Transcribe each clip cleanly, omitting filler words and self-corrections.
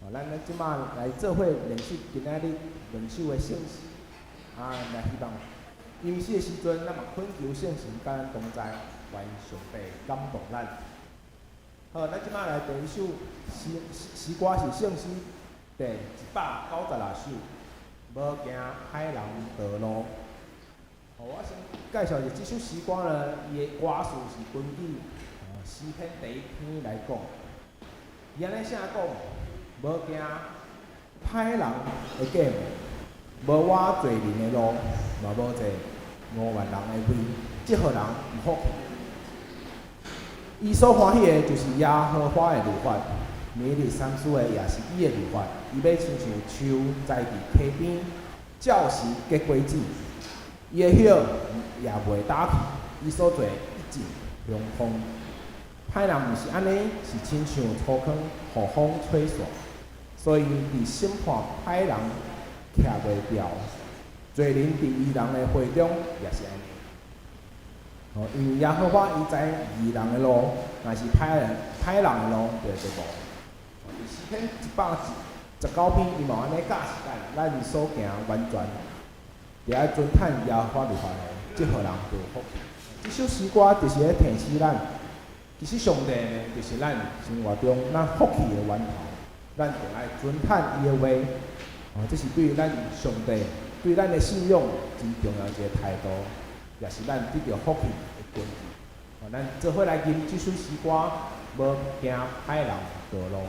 哦，咱咱這馬來做伙練習今仔日兩首的聖詩，啊，來希望吟詩的時陣，咱嘛懇求聖神佮咱同在，願上帝感動咱。好，咱這馬來第一首詩詩歌是聖詩第196首，無行歹人道路。好，我先介紹一下這首詩歌呢，伊的歌詞是根據詩篇第一篇來講。伊按呢寫講，無行歹人的計謀，無倚罪人的路，嘛無坐愚頑人的位，這予人有福氣。伊所歡喜的，就是耶和華的律法，每日三思的也是伊的律法。伊欲親像樹栽佇溪邊，照時結果子。伊的葉也袂焦去，伊所做一切亨通。歹人毋是按呢，是親像粗糠，予風吹散。所以佇審判歹人徛袂牢，罪人佇義人的會中也是按呢。哦，因為耶和華伊知義人的路，若是歹人的路就會無。佇詩篇119篇，伊嘛按呢教示咱，咱所行完全著愛遵趁耶和華律法的，這予人得福氣。這首詩歌就是咧提醒咱，其實上帝呢，就是咱生活中咱福氣的源頭，咱著愛遵趁伊的話。哦，這是對咱上帝對咱的信仰真重要一个態度，也是咱得著福氣的根據。哦，咱做伙來吟這首詩歌，無行歹人道路。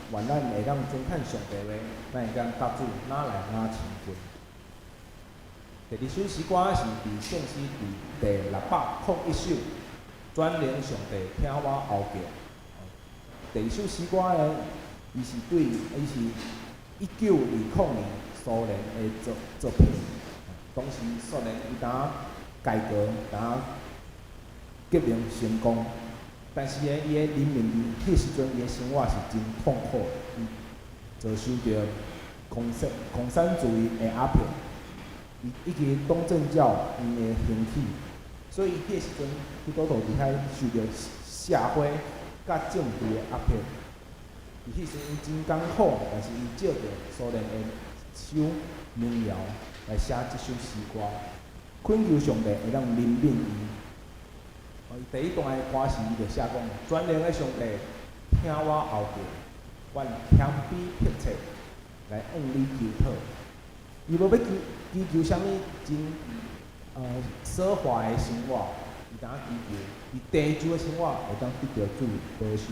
願咱會當遵趁上帝話，咱會當佮主愈來愈親近。第二首詩歌是佇聖詩佇第601首，全能上帝聽我哀叫。第二首詩歌呢，伊是對，伊是1920年蘇聯的作品。當時蘇聯伊當改革，當革命成功，但是呢，伊的人民佇彼時陣，伊的生活是真痛苦的，伊遭受著共產主義的壓迫，伊以及東正教𪜶的興起，所以彼個時陣基督徒佇遐受著社會佮政治的壓迫。佇彼時陣伊真艱苦，但是伊借著蘇聯的一首民謠來寫這首詩歌，懇求上帝會當憐憫伊。伊第一段的歌詞伊就寫講：全能的上帝，聽我哀叫，願謙卑迫切來向你求討。伊無欲求祈求啥物真奢華的生活，伊當祈求佇地上的生活會當得著主保守。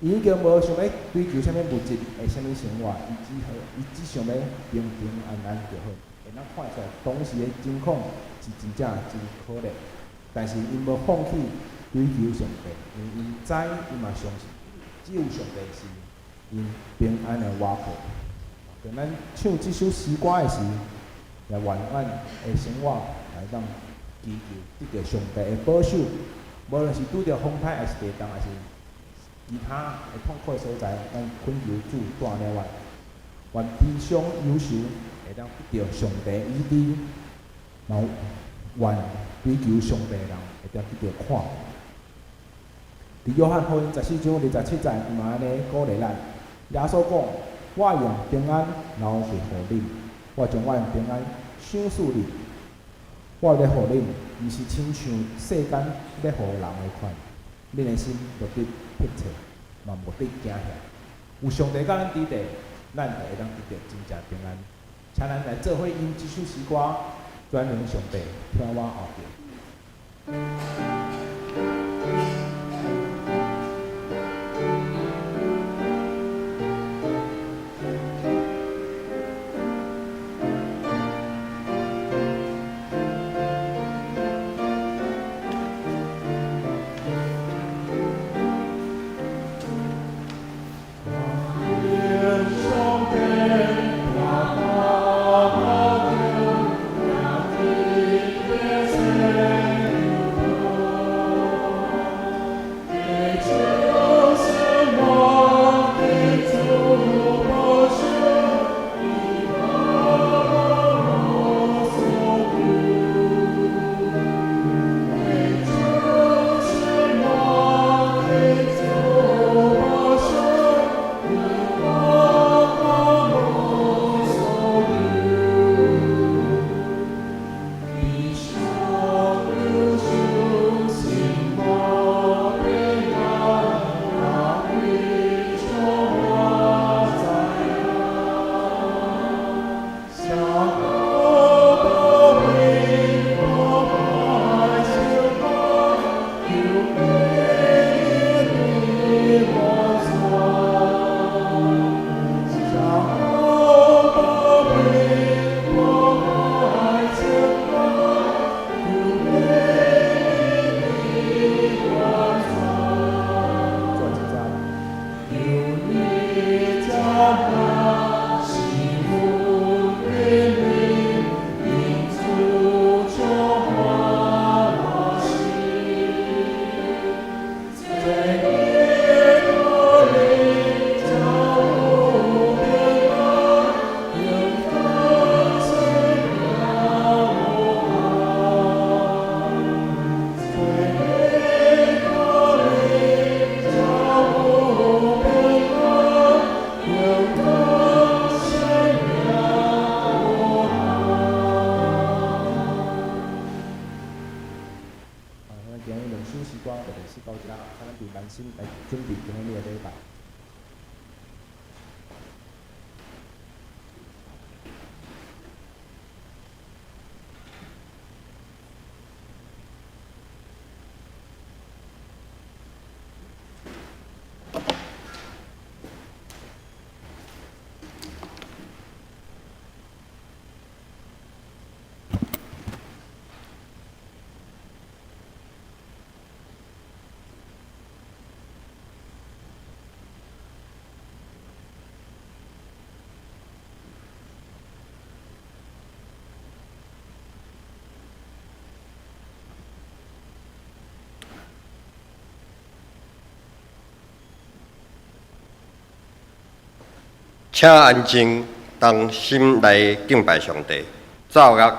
伊已經無想欲追求啥物物質的啥物生活，伊只想欲平平安安就好。會當看出來，當時的情況是真正真可憐，但是𪜶無放棄追求上帝，因為𪜶知伊嘛相信，只有上帝是𪜶平安的倚靠。當咱唱這首詩歌的時，也願咱的生活來當祈求得著上帝的保守，無論是拄著風颱，抑是地動，抑是其他會痛苦的所在，咱懇求主帶領阮，願悲傷憂愁會當得著上帝醫治，嘛願追求上帝的人會當得著看顧。佇約翰福音14章27節，伊嘛按呢鼓勵咱。耶穌講：我用平安留佇予恁，我將我的平安賞賜恁。我咧予恁，毋是親像世間咧予人的款。恁的心袂得迫切，嘛袂得驚嚇。有上帝佮咱佇咧，咱就會當得著真正平安。請咱來做伙吟這首詩歌，全能上帝聽我哀求。請安靜，同心來敬拜上帝。奏樂。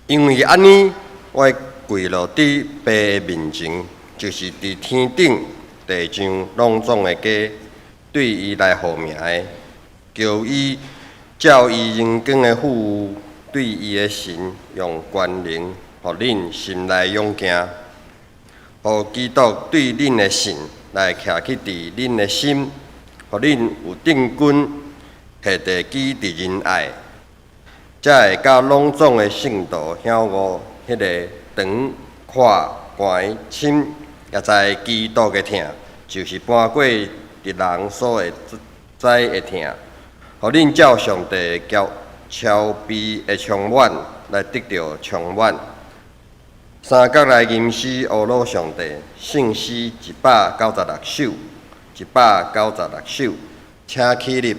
因為按呢，我跪落佇父的面前，就是佇天頂、地上攏總的家，對伊來號名的，求伊照伊榮光的富有，對伊的神用權能，予恁心內勇健，予基督對恁的信來徛起佇恁的心，予恁有定根，下地基佇仁愛。才會佮攏總的聖徒曉悟彼个長、闊、懸、深，也知基督的疼，就是搬過佇人所會知的疼，予恁照上帝的超備的充滿來得著充滿。三角來吟詩呵咾上帝，聖詩196首，196首，請起立。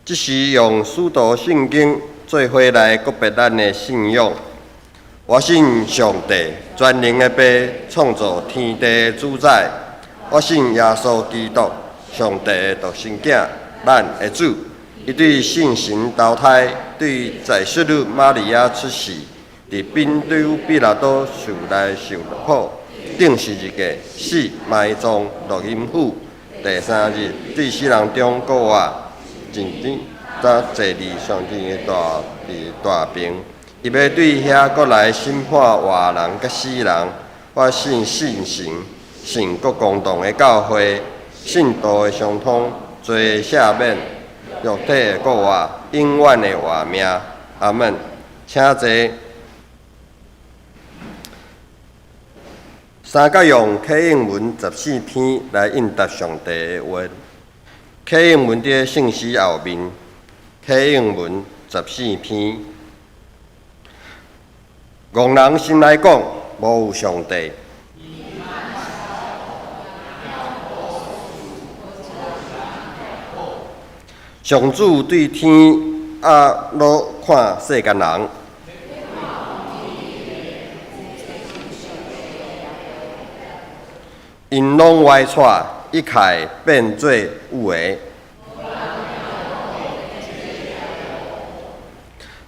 這是用使徒信經做伙來告別咱的信仰。我信上帝，全能的父，創造天地的主宰。我信耶穌基督，上帝的獨生囝，咱的主。伊對聖神投胎，對在聖女瑪利亞出世，佇賓丟彼拉多受難受苦，釘十字架，死埋葬，落陰府，第三日對死人中復活，進天，才坐佇上帝的大佇大爿。伊欲對遐閣來審判活人佮死人。我信聖神，信各公同的教會，聖徒的相通，罪的赦免，肉體的復活，永遠的活命。阿門。請坐。三角用啟應文14篇來應答上帝的話。啟應文佇聖詩後面，啟應文14篇。戇人心內講，無有上帝。上主對天阿羅看世間人。𪜶攏歪跩，一概變做有的。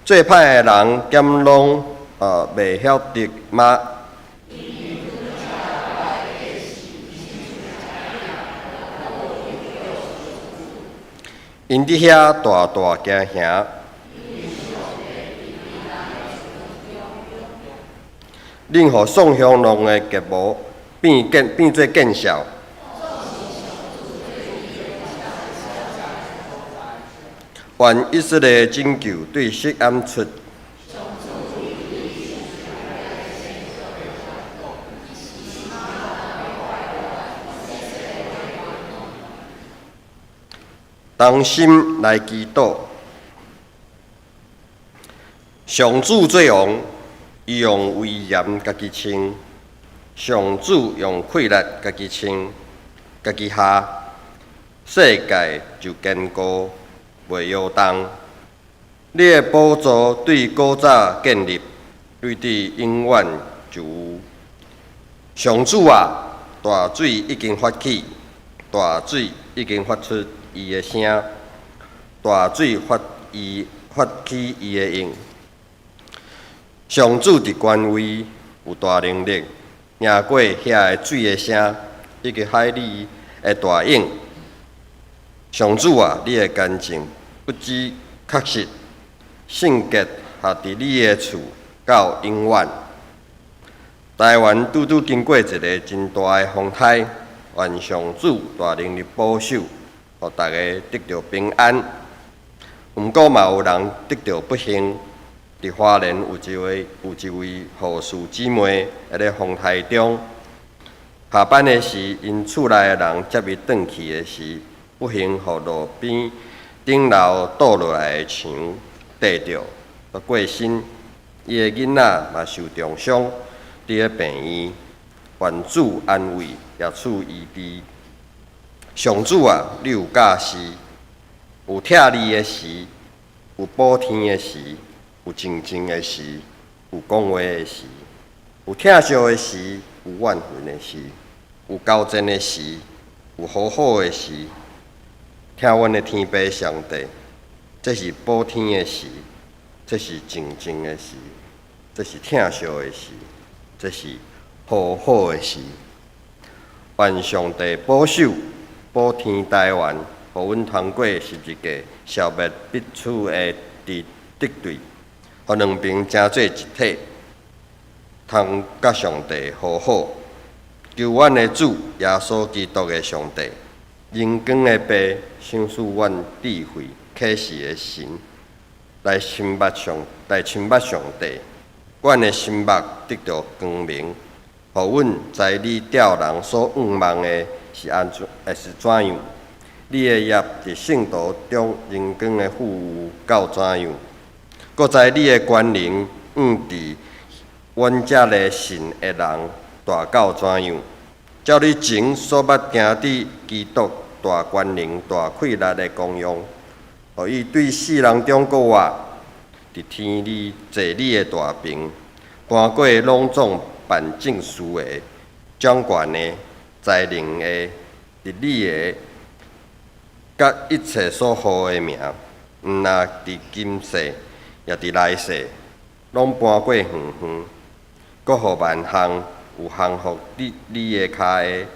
做歹的人，敢攏袂曉得嗎？𪜶佇遐大大驚嚇。恁予宋香龍的睫毛變見變做見笑。願以色列的拯救對錫安出。同心來祈禱，上主做王，伊用威嚴家己穿；上主用氣力家己穿，家己下，世界就堅固，袂搖動。你的寶座對古早建立，對佇永遠就有。上主啊，大水已經發起，大水已經發出伊的聲，大水發伊發起伊的湧。上主佇權位有大能力，贏過遐个水的聲，以及海裡的大湧。上主啊，你的乾淨不只確實，聖潔也佇你的厝到永遠。台灣拄拄經過一个真大的風颱，願上主大能力保守，予逐家得著平安。毋過嘛有人得著不幸，佇花蓮有一位護士姊妹，佇咧風颱中下班的時，𪜶厝內的人接伊轉去的時，不幸予路邊頂樓倒落來的牆硩著，過身。伊的囡仔嘛受重傷，佇咧病院，願主安慰，也賜醫治。上主啊，你有教示，有拆字的時，有補天的時，有靜靜的時，有講話的時，有疼惜的時，有怨恨的時，有交戰的時，有和好的時。聽阮的天父上帝，這是補天的時，這是靜靜的時，這是疼惜的時，這是和好的時。願上帝保守、補天台灣，予阮通過十字架，消滅彼此的敵敵對，予兩邊成做一體，通佮上帝和好。求阮的主耶穌基督的上帝，榮光的父，賞賜阮智慧啟示的神，來親捌上帝。阮的心目得著光明，予阮知你照人所向望的是按怎，會是怎樣？你的業佇聖徒中榮光的富有到怎樣？閣知你的權能向佇阮遮个信的人大到怎樣？照你前所捌行佇基督大權能、大氣力的功用，予伊對世人中閣活，佇天裡坐你的大爿，搬過攏總辦政事的、掌權的、才能的、治理的，佮一切所號的名，毋但佇今世，也佇來世，攏搬過遠遠，閣予萬項有降服佇你的跤下，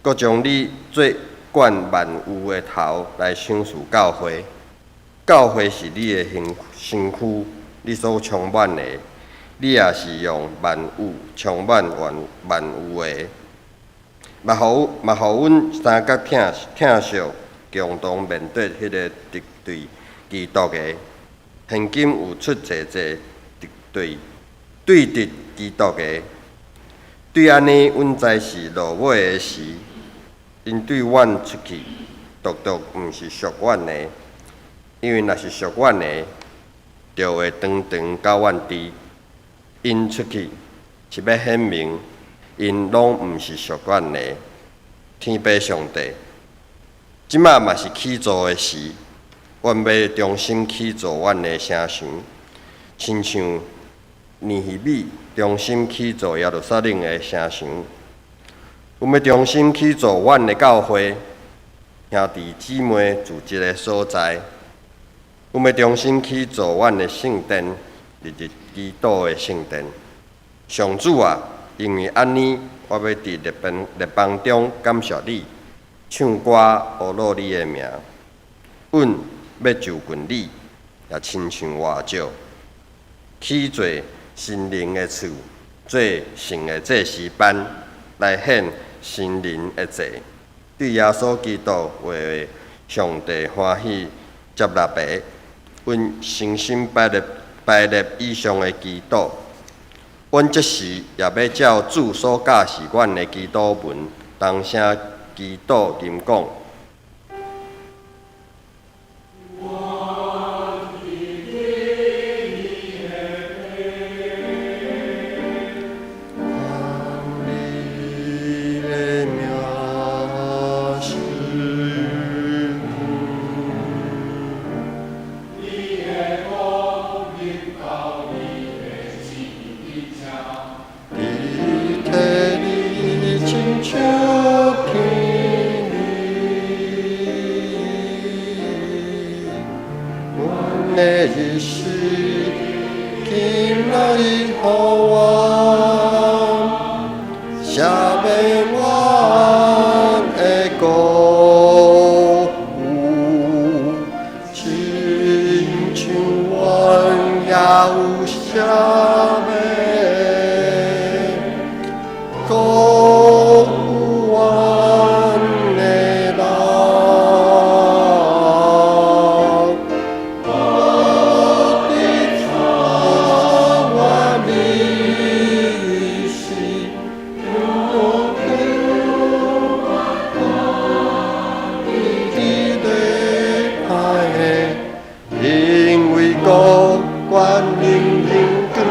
閣將你做管萬有的頭來賞賜教會。教會是你的身身軀，你所充滿的，你也是用萬有充滿萬萬有的。嘛予阮三角疼疼惜，共同面對彼个敵對基督的。現今有出濟濟敵對對敵基督的。對按呢，阮知是落尾的時，𪜶對阮出去，獨獨毋是屬阮的，因為若是屬阮的，就會長長佮阮佇。𪜶出去是欲顯明，𪜶攏毋是屬阮的。天父上帝，這馬嘛是起造的時，阮欲重新起造阮的城牆，親像尼希米重新起造耶路撒冷的城牆。阮欲重新起造阮的教會，兄弟姊妹聚集的所在。阮欲重新起造阮的聖殿，日日祈禱的聖殿。上主啊，因為按呢，我欲佇列邦列邦中感謝你，唱歌呵咾你的名。阮欲就近你，也親像活石，起做心靈的厝，做聖的祭司班，來獻神靈的祭，對耶穌基督話的上帝歡喜接納的。阮誠心拜立拜立以上的祈禱，阮這時也欲照主所教示阮的祈禱文，同聲祈禱吟講。因為國權榮耀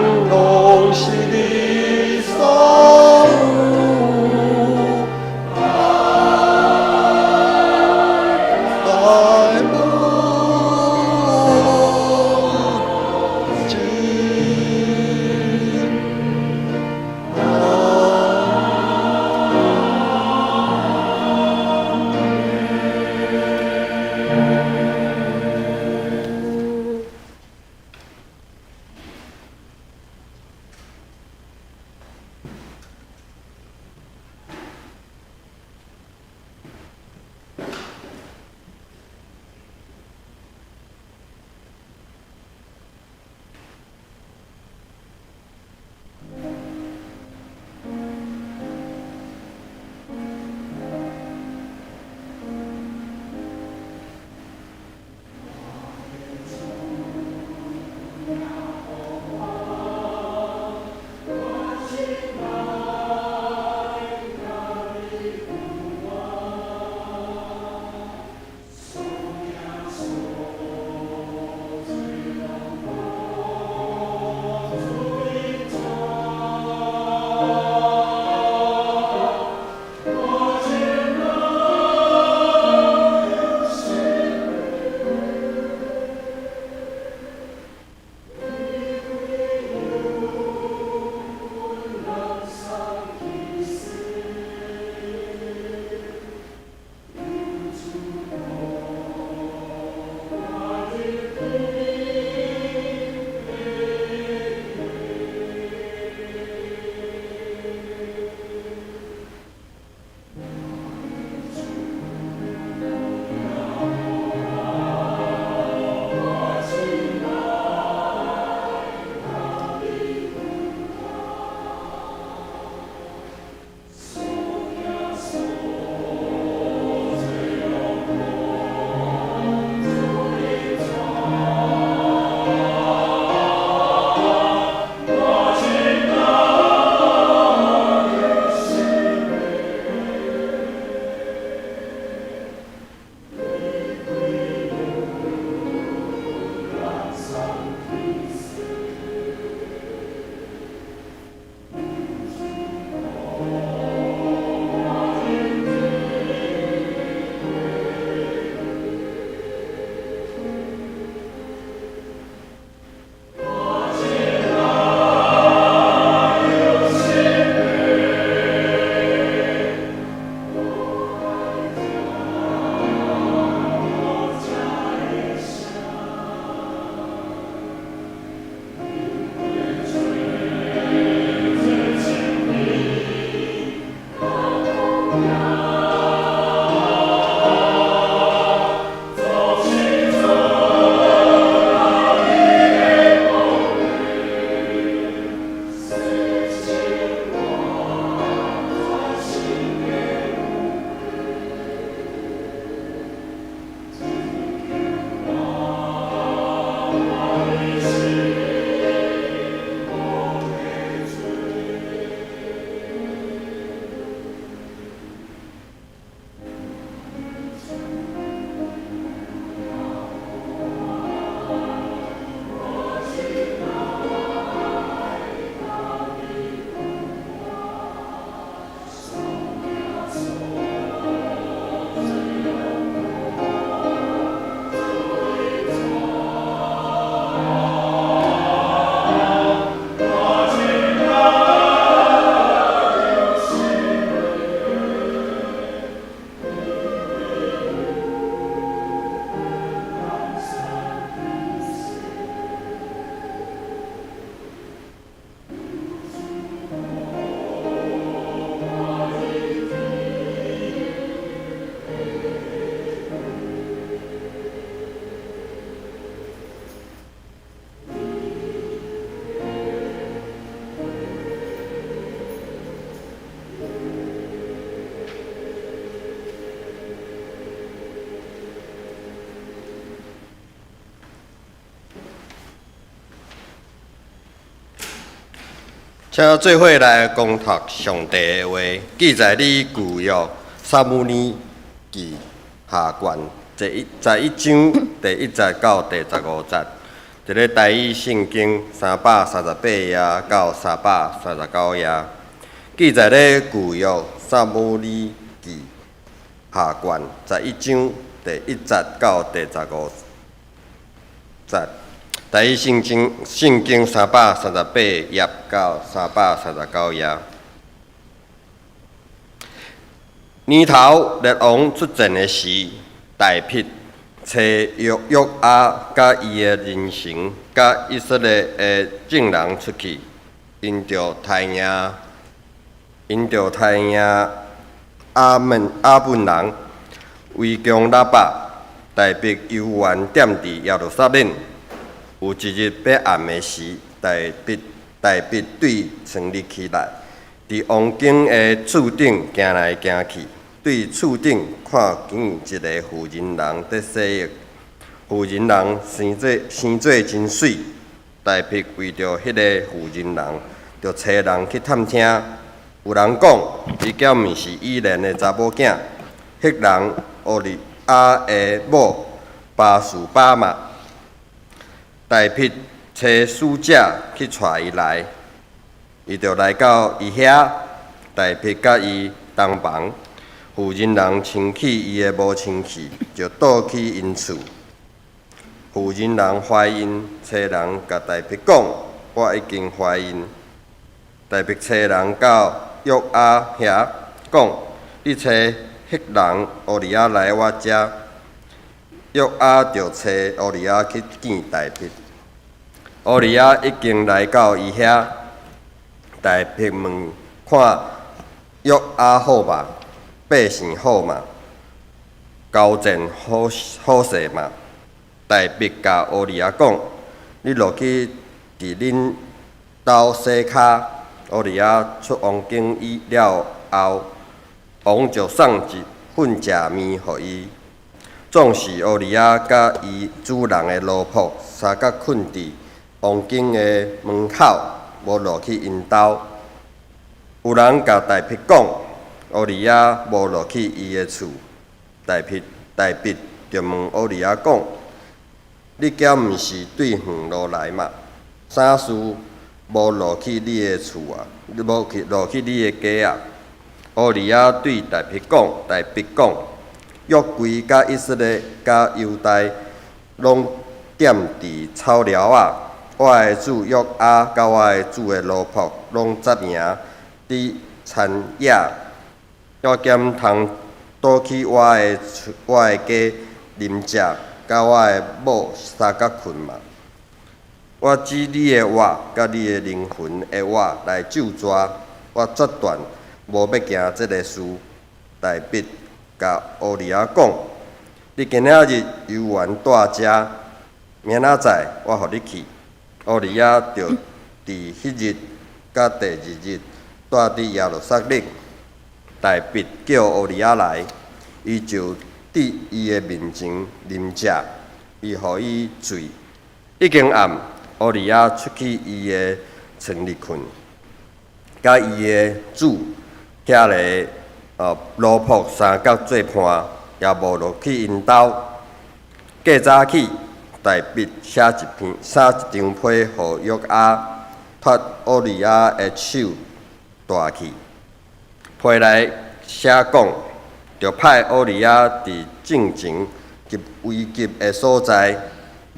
請做伙來恭讀上帝的話，記載佇舊約撒母耳記下卷11章第1節到第15節，佇咧台語聖經338頁到339頁，記載咧舊約撒母耳記下卷十一章第一節到第十五節。台語聖經338頁到339頁。年頭列王出戰的時，大苾差約押佮伊的人臣，佮以色列的眾人出去，𪜶著刣贏亞捫人，圍攻拉巴。大苾猶原踮佇耶路撒冷。有一日欲暗的時，大苾對床入起來，佇王宮的柱頂行來行去，對柱頂看見一个婦人人佇洗浴，婦人人生做真媠。大苾為著彼个婦人人，就差人去探聽。有人講，伊敢毋是以連的查某囝，赫人烏利亞的某拔示巴嗎？大苾差使者去帶伊來，伊就來到伊遐，大苾佮伊同房。婦人人清去伊的無清氣，就倒去𪜶厝。婦人人懷孕，差人共大苾講：我已經懷孕。大苾差人到約押遐講：你差赫人烏利亞來我遮。約押就差烏利亞去見大苾。烏利亞已經來到伊遐，大苾問看約押好嗎？百姓好嗎？交戰好好勢嗎？大苾共烏利亞講：你落去佇恁兜洗跤。烏利亞出王宮了後，王就送一份食麵予伊。總是烏利亞佮伊主人的奴僕相佮睏佇王宮的門口，無落去𪜶兜。有人共大苾講，烏利亞無落去伊的厝。大苾就問烏利亞講：你敢毋是對遠路來嗎？啥事無落去你的厝啊？無去落去你的家啊？烏利亞對大苾講，約櫃佮以色列佮猶大攏踮佇草寮仔。我的主約押佮我的主的奴僕攏紮營佇田野。我敢通倒去我的厝、我的家啉食，佮我的某相佮睏嗎？我指你的活佮你的靈魂的活來咒詛，我決斷無欲行這个事。大苾共烏利亞講：你今仔日猶原蹛遮，明仔載我予你去。烏利亞就佇彼日佮第二日蹛佇耶路撒冷。大苾叫烏利亞來，伊就佇伊的面前啉食，伊予伊醉。已經暗，烏利亞出去伊的床裡睏，佮伊的主遐个奴僕相佮做伴，也無落去𪜶兜。過早起，大苾寫一張批予約押，託烏利亞的手帶去。批內寫講，著派烏利亞佇陣前及危急的所在，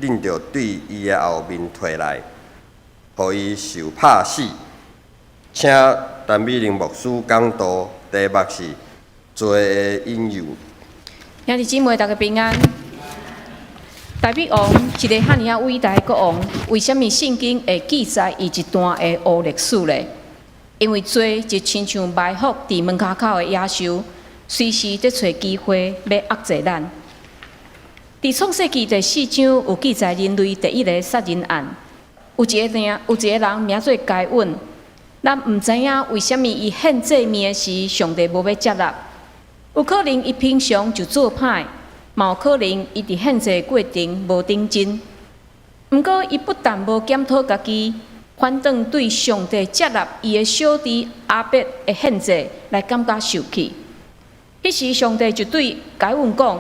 恁著對伊的後面退來，予伊受拍死。請陳美玲牧師講道，題目是罪的引誘。兄弟姊妹，大家平安。大衛王一个遐爾仔偉大的國王，為啥物聖經會記載伊一段的烏歷史咧？因為罪就親像埋伏佇門跤口的野獸，隨時佇揣機會欲壓制咱。佇創世記第四章有記載人類第一个殺人案，有一个人名做該隱。咱毋知影為啥物伊獻祭物的時，上帝無欲接納。有可能伊平常就做歹，嘛有可能伊佇獻祭過程無認真。毋過伊不但無檢討家己，反轉對上帝接納伊的小弟亞伯的獻祭來感覺受氣。彼時上帝就對該隱講：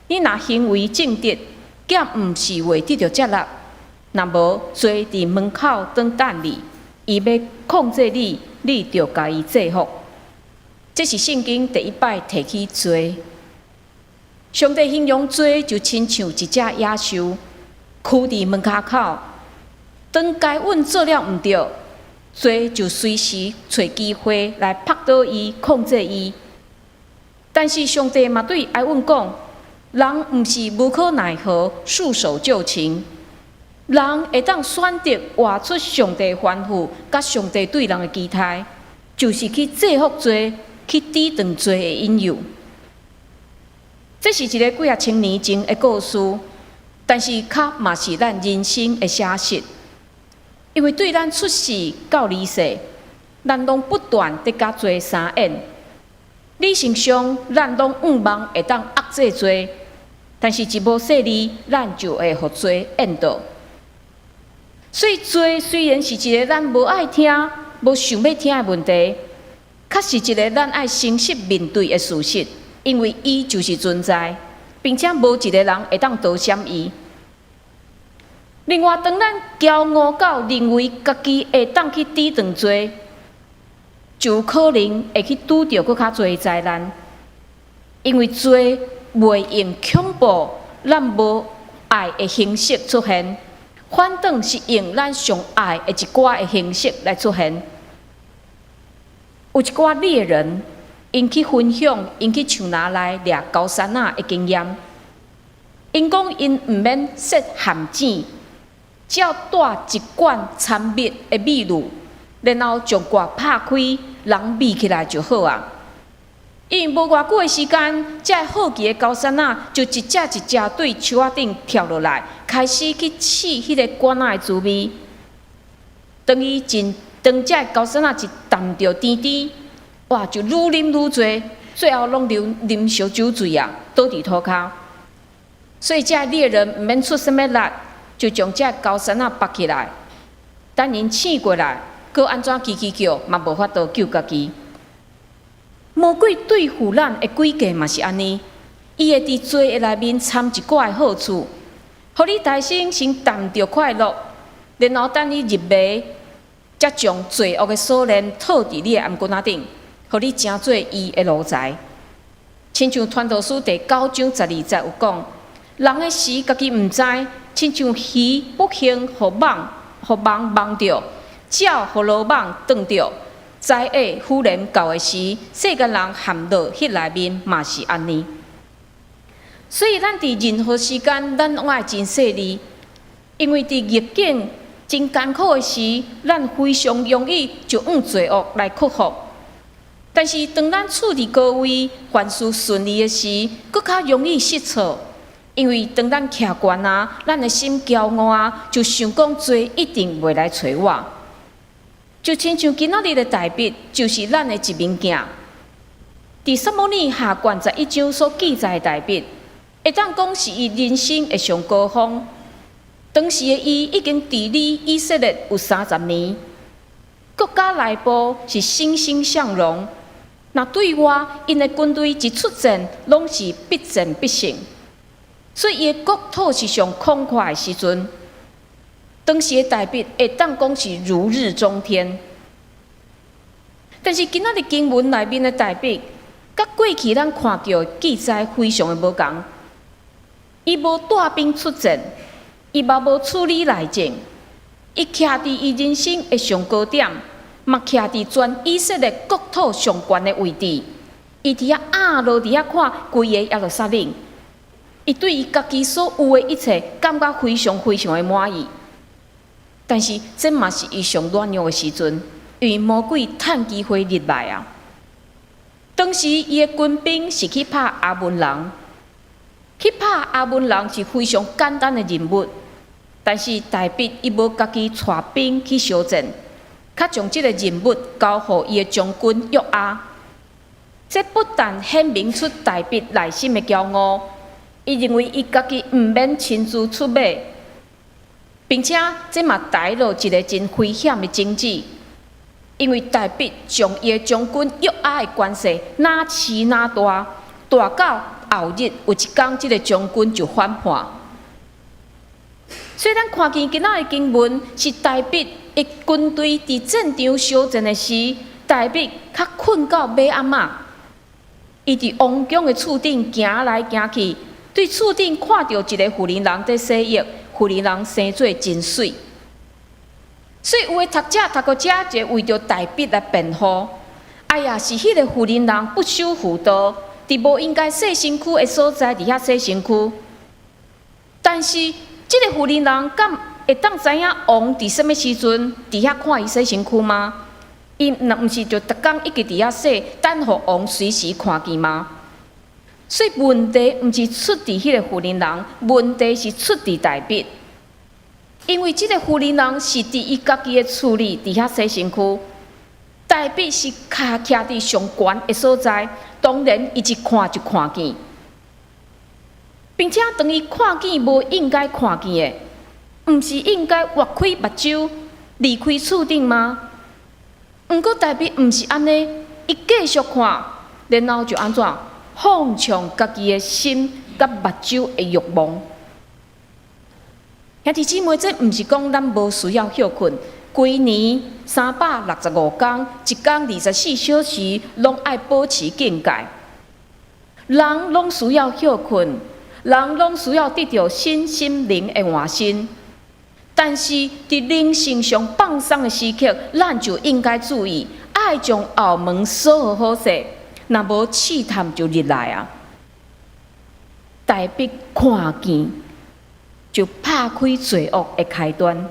你若行為正直，敢毋是袂得著接納？若無，罪佇門口等等你，伊欲控制你，你著共伊制服。這是聖經第一擺提起罪。上帝形容罪就親像一隻野獸，跍佇門跤口。當該隱做了毋對，罪就隨時揣機會來拍倒伊、控制伊。但是上帝嘛對該隱講：人毋是無可奈何、束手就擒。人會當選擇活出上帝吩咐，佮上帝對人的期待，就是去制服罪，去抵擋罪的引誘。這是一個幾仔千年前的故事，但是較嘛是咱人生的寫實。因為對咱出世到離世，咱攏不斷佇共罪相演。理性上，咱攏向望會當壓制罪，但是一無細膩，咱就會予罪引導。所以罪雖然是一個咱無愛聽、無想欲聽的問題，確是一個咱愛誠實面對的事實，因為伊就是存在，並且無一個人會當逃閃伊。另外，當咱驕傲到認為家己會當去抵擋罪，就有可能會去拄著閣較濟災難，因為罪袂用恐怖、咱無愛的形式出現，反轉是用咱上愛的一寡的形式來出現。有一寡獵人，𪜶去分享，𪜶去樹林內掠高山仔的經驗。𪜶講，𪜶毋免設陷阱，只要帶一罐摻蜜的蜜露，然後將蓋拍開，人聞起來就好啊。因為無偌久的時間，這个好奇的高山仔就一隻一隻對樹仔頂跳落來，開始去試彼個罐仔的滋味。當這个高山仔一啖著甜甜，哇，就愈啉愈濟，最後攏流啉燒酒醉啊，倒佇塗跤。所以這个獵人毋免出啥物力，就將這个高山仔縛起來，等𪜶醒過來，閣按怎吱吱叫，嘛無法度救家己。魔鬼對付咱的詭計嘛是按呢，伊會佇罪的內面摻一寡的好處，予你內心先啖著快樂，然後等你入迷，才將罪惡的鎖鏈套佇你的頷頸仔頂，予你成做伊的奴才。親像傳道書第九章十二節有講，人的死家己毋知，親像魚不幸予網，予網網著，鳥予羅網斷著。災厄忽然到的時，世間人陷落彼內面嘛是按呢。所以咱佇任何時間，咱攏愛真細膩，因為佇逆境真艱苦的時，咱非常容易就用罪惡來屈服。但是當咱處佇高位，凡事順利的時，閣較容易失措。因為當咱徛懸啊，咱的心驕傲啊，就想講罪一定袂來揣我。就親像今仔日的大衛，就是咱的一面鏡。佇撒母耳下卷11章所記載的大衛，會當講是伊人生的上高峰。當時的伊已經治理以色列有30年，國家內部是欣欣向榮。若對外，𪜶的軍隊一出戰，攏是必戰必勝，所以伊的國土是上廣闊的時陣。當時的大衛會當講是如日中天，但是今仔日經文內面的大衛，佮過去咱看著的記載非常的無仝。伊無帶兵出戰，伊嘛無處理內政，伊徛佇伊人生的上高點，嘛徛佇全以色列國土上懸的位置。伊佇遐壓落佇遐看規个耶路撒冷，伊對伊家己所有的一切感覺非常非常的滿意。但是這嘛是伊上軟弱的時陣，因為魔鬼趁機會入來啊。當時伊的軍兵是去拍亞捫人，去拍亞捫人是非常簡單的任務。但是大衛伊無家己帶兵去相戰，較將這個任務交予伊的將軍約押。這不但顯明出大衛內心的驕傲，伊認為伊家己毋免親自出馬，並且這嘛帶落一个真危險的種子，因為大衛將伊的將軍約押的關係若飼若大，大到後日有一工，這个將軍就反叛。所以咱看見今仔的經文是大衛的軍隊佇戰場相戰的時，大衛較困到尾暗仔，伊佇王宮的厝頂行來行去，對厝頂看著一个婦人人佇洗浴，婦人人生做真媠。所以有的讀者讀到遮就為著大衛來辯護。哎呀，是彼个婦人人不守婦道，佇無應該洗身軀的所在佇遐洗身軀。但是，這个婦人人敢會當知影王佇啥物時陣佇遐看伊洗身軀嗎？伊若毋是就逐工一直佇遐洗，等予王隨時看見嗎？所以問題毋是出佇彼个婦人人，問題是出佇大衛。因為這个婦人人是佇伊家己的厝裡佇遐洗身軀，大衛是跤徛佇上懸的所在，當然伊一看就看見。並且當伊看見無應該看見的，毋是應該挖開目睭離開厝頂嗎？毋過大衛毋是按呢，伊繼續看，然後就按怎放縱家己的心佮目睭的慾望。兄弟姊妹，這毋是講咱無需要歇睏，規年365工，一工24小時，攏愛保持警戒。人攏需要歇睏，人攏需要得著身心靈的換新。但是，佇靈性上放鬆的時刻，咱就應該注意，愛將後門鎖好勢，若無試探就入來啊。大衛看見，就拍開罪惡的開端。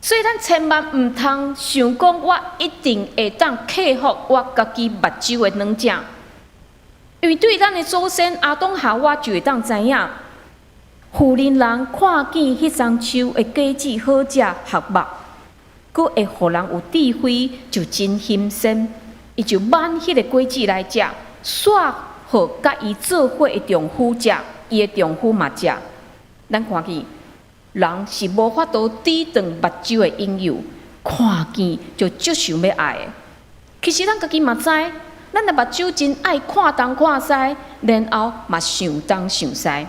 所以，咱千萬毋通想講，我一定會當克服我家己目睭的軟弱，因為對咱的祖先亞當夏娃就會當知影，婦人人看見彼欉樹的果子好食合目，閣會予人有智慧，就真欣鮮，伊就挽彼个果子來食，煞予佮伊做伙的丈夫食，伊的丈夫嘛食。咱看見人是無法度抵擋目睭的引誘，看見就足想欲愛的。其實咱家己嘛知，咱的目睭真愛看東看西，然後嘛想東想西。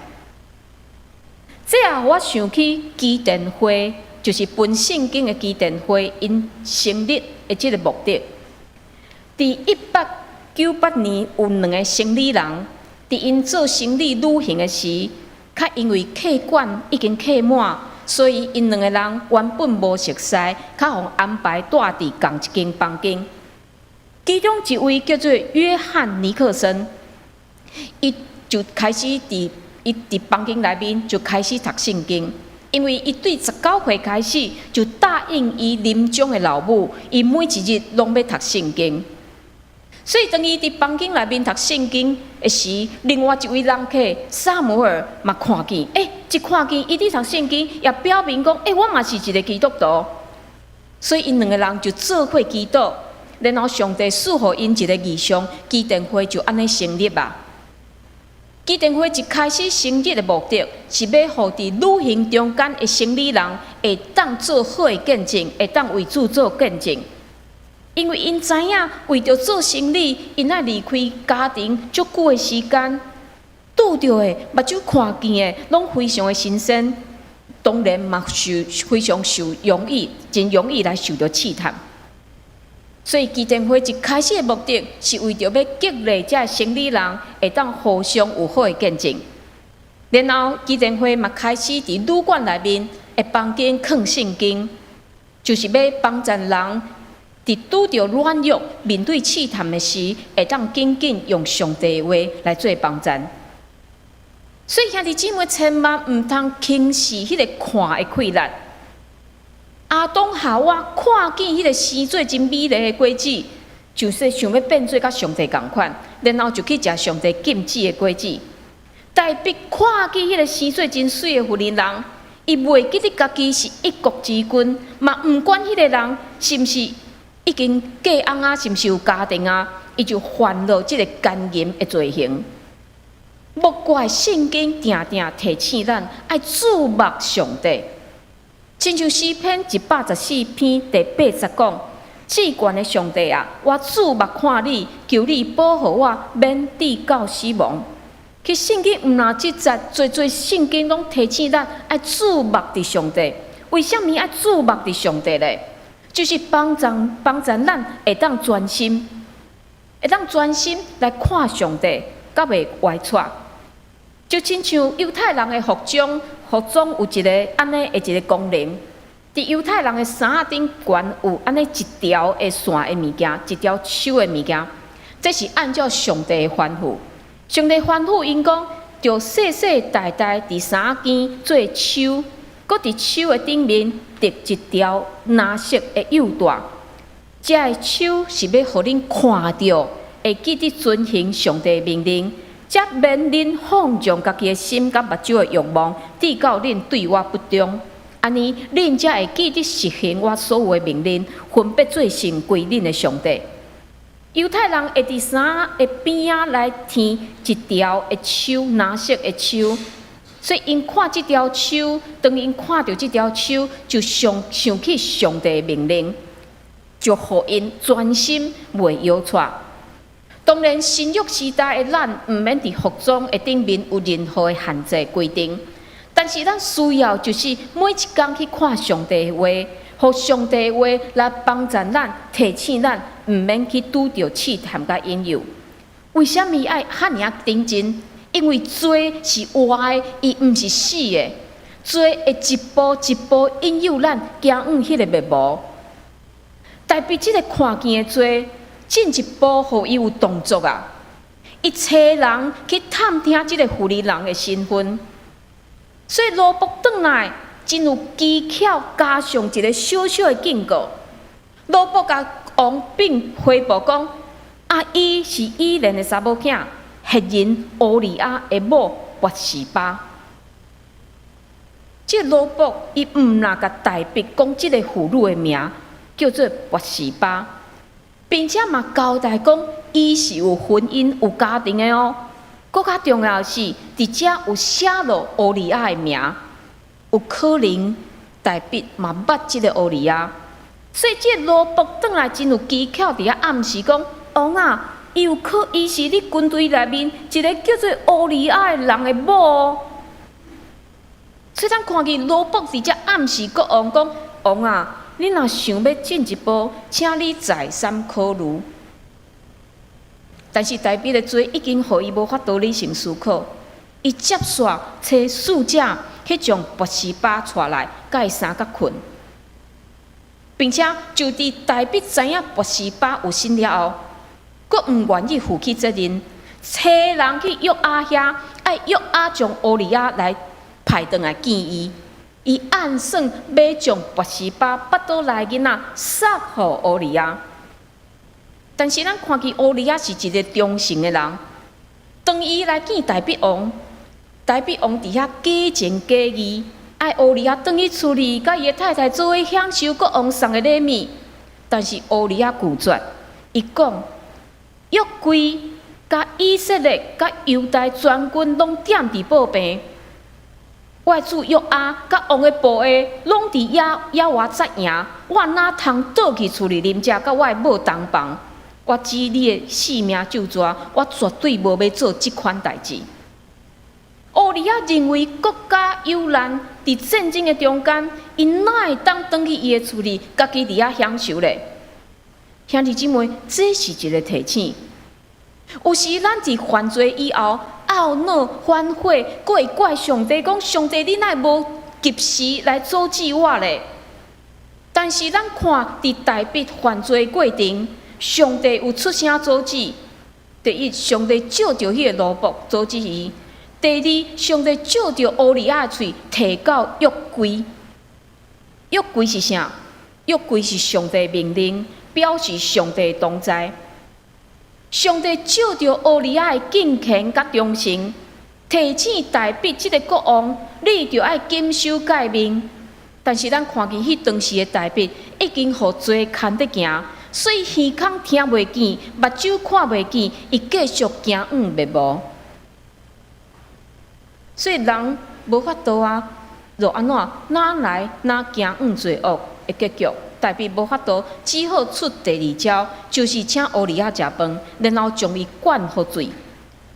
這也予我想起基甸會，就是分聖經的基甸會，𪜶成立的這个目的。佇1898年，有兩个生理人，佇𪜶做生理旅行的時，較因為客館已經客滿，所以𪜶兩个人原本無熟似，較予安排蹛佇仝一間房間。其中一位叫做約翰尼克森，伊就開始佇伊佇房間內面就開始讀聖經，因為伊對19歲開始就答應伊臨終的老母，伊每一日攏欲讀聖經。所以當伊佇房間內面讀聖經的時，另外一位人客撒母耳嘛看見，一看見伊佇讀聖經，也表明講，我嘛是一个基督徒。所以𪜶兩个人就做伙祈禱，然後上帝賜予𪜶一个異象，基甸會就按呢成立啊。基甸會一開始成立的目的，是欲予佇旅行中間的生理人會當做好的見證，會當為主做見證。因為𪜶知影，為著做生理，𪜶愛離開家庭足久的時間，拄著的目睭看見的，攏非常的新鮮，當然嘛受非常受容易，真容易來受著試探。所以基甸會一開始的目的，是為著欲激勵這生理人會當互相有好的見證。然後基甸會嘛開始佇旅館內面的房間囥聖經，就是欲幫助人佇拄著軟弱、面對試探的時，會當緊緊用上帝的話來做幫贊。所以兄弟姊妹千萬毋通輕視彼个看的氣力。亞當夏娃看見彼个生做真美麗的果子，就是想欲變做佮上帝仝款，然後就去食上帝禁止的果子。大衛看見彼个生做真媠的婦人人，伊袂記得家己是一國之君，嘛毋管彼个人是毋是已經嫁翁啊，是毋是有家庭啊，伊就犯了這个姦淫的罪行。無怪聖經定定提醒咱愛注目上帝。親像詩篇114篇第8節講：至懸的上帝啊，我注目看你，求你保護我，免致到死亡。其實聖經毋但這節，濟濟聖經攏提醒咱愛注目佇上帝。為啥物愛注目佇上帝咧？就是幫助咱會當專心，會當專心來看上帝，才袂歪趖。就親像猶太人的服裝，服裝有一个按呢的一个功能。佇猶太人的衫仔頂懸有按呢一條的線的物件，一條繡的物件，這是按照上帝的吩咐。上帝吩咐𪜶講，著世世代代佇衫仔肩做繡，閣佇繡的頂面織一條藍色的繡帶。這个繡是欲予恁看著，會記得遵行上帝的命令，才免恁放縱家己的心佮目睭的欲望，致到恁對我不忠。按呢，恁才會記得實行我所有的命令，分別做聖歸恁的上帝。猶太人會佇衫的邊仔來添一條的繡，藍色的繡，所以𪜶看這條繡，當𪜶看著這條繡，就想起上帝的命令，就予𪜶專心袂搖掣。當然，新約時代的咱毋免佇服裝的頂面有任何的限制規定，但是咱需要就是每一工去看上帝的話，予上帝的話來幫助咱，提醒咱，毋免去拄著試探佮引誘。為啥物愛遐爾仔認真？因為罪是活的，伊毋是死的。罪會一步一步引誘咱行往彼个滅亡。大衛這个看見的罪，進一步予伊有動作啊！伊差人去探聽這个婦人的身份，所以奴僕轉來真有機巧，加上一个小小的警告。奴僕共王稟回報講：啊，伊是以連的查某囝，赫人烏利亞的某拔示巴。這個奴僕伊毋但共大衛講這個婦女的名叫做拔示巴，並且嘛交代講，伊是有婚姻、有家庭的哦。閣較重要的是，佇遮有寫落烏利亞的名，有可能大衛嘛捌這个烏利亞，所以這个奴僕轉來真有機巧，佇遐暗示講：王啊，伊是你軍隊內面一个叫做烏利亞的人的某哦。所以咱看見奴僕佇遮暗示國王講：王啊，你若想欲進一步，請你再三考慮。但是大衛的罪已經予伊無法度理性思考，伊接煞差使者去將拔示巴帶來，佮伊相佮睏，並且就佇大衛知影拔示巴有身了後，閣毋願意負起責任，差人去約押遐，愛約押將烏利亞來派轉來見伊。伊暗算欲將拔示巴腹肚內囡仔送予烏利亞。但是咱看見烏利亞是一個忠誠的人，當伊來見大衛王，大衛王佇遐假情假意，愛烏利亞轉去厝裡，佮伊的太太做伙享受國王送的禮物。但是烏利亞拒絕，伊講約櫃佮以色列佮猶大全軍攏踮佇布病。我的主約押佮王的部下攏佇野外紮營，我哪通倒去厝裡啉食，佮我的某同房？我指你的性命咒詛，我絕對無欲做這款代誌。烏利亞認為國家有難，佇戰爭的中間，伊哪會當轉去伊的厝裡，家己佇遐享受咧？兄弟姊妹，這是一個提醒。有時咱佇犯罪以後，懊惱、反悔，閣會怪上帝講：上帝，你哪會無及時來阻止我咧？但是咱看佇大衛犯罪過程，上帝有出聲阻止。第一，上帝借著彼個奴僕阻止伊；第二，上帝借著烏利亞的喙提到約櫃。約櫃是啥？約櫃是上帝命令，表示上帝同在。上帝借著烏利亞的敬虔佮忠誠，提醒大衛這个國王，你著愛謹守誡命。但是咱看見彼當時的大衛已經予罪牽著行，所以耳孔聽袂見，目睭看袂見，伊繼續行往滅亡。所以人無法度啊，就按怎哪來哪行向罪惡的結局，大衛無法度，只好出第二招，就是請烏利亞食飯，然後將伊灌予醉，